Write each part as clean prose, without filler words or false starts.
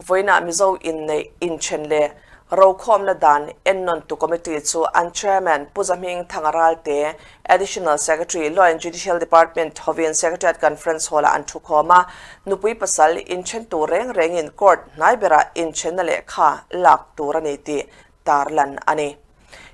Vawiinah Mizo inneih, inthen leh rokhawmna dan ennawntu committee chu an chairman Pu Zahming Thanga Ralte, Additional Secretary, Law and Judicial Department hovin Secretariat Conference Hall-ah an thukhawm a, nupui pasal inthen tur reng rengin court hnai berah inthenna lehkha lak tur a ni tih tarlan a ni.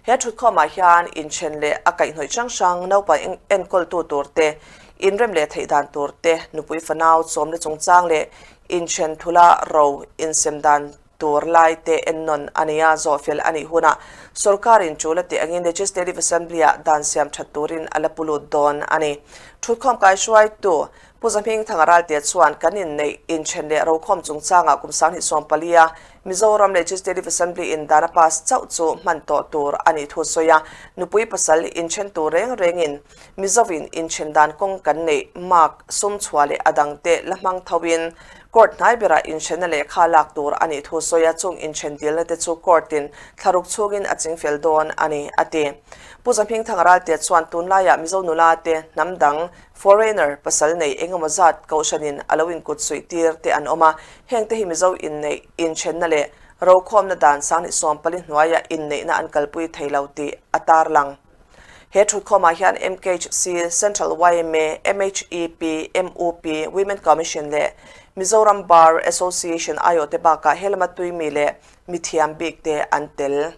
He thutkhawmah hian inthen leh a kaihhnawih hrang hrang naupang enkawltu tur te, inrem leh theih dan tur te, nupui fanau chawmna chungchang leh inthen thula ro insem dan tur lai te ennawn a ni a, zawhfel a nih hunah sorkarin tul a tih angin Legislative Assembly-ah dan siam that turin a la pu lut dawn a ni. Thutkhawm kaihruaitu Pu Zahming Thanga Raltea chuan kan inneih inthen leh rokhawm chungchangah kum 2014 a Mizoram Legislative Assembly in dan a pass chauh chu hman tawh tur a nih thu sawi a, nupui pasal inthen tur reng rengin Mizovin inthen dan kawng kan neih mark sum chhuah leh a dangte la hmang thoin Court hnai berah inthenna lehkha lak tur a nih thu sawi a, chung inthen dilna te chu court in thlaruk chhungin a chingfel dawn a ni, a ti. Pu Zahming Thanga Raltea chuan tunlaiah Mizo nula te hnam dang Foreigner pasal nei engemaw zat kohhranin a lo inkut suih tir te an awm a, hengte hi Mizo inneih, inthenna leh rokhawmna dan 2014 hnuaia inneihna an kalpui thei lo tih a tarlang. He thutkhawmah hian MKHC, Central yma, MHEP, MUP, Women Commission leh Mizoram Bar Association aiawhte bakah helama tuimi leh mithiam bikte an tel.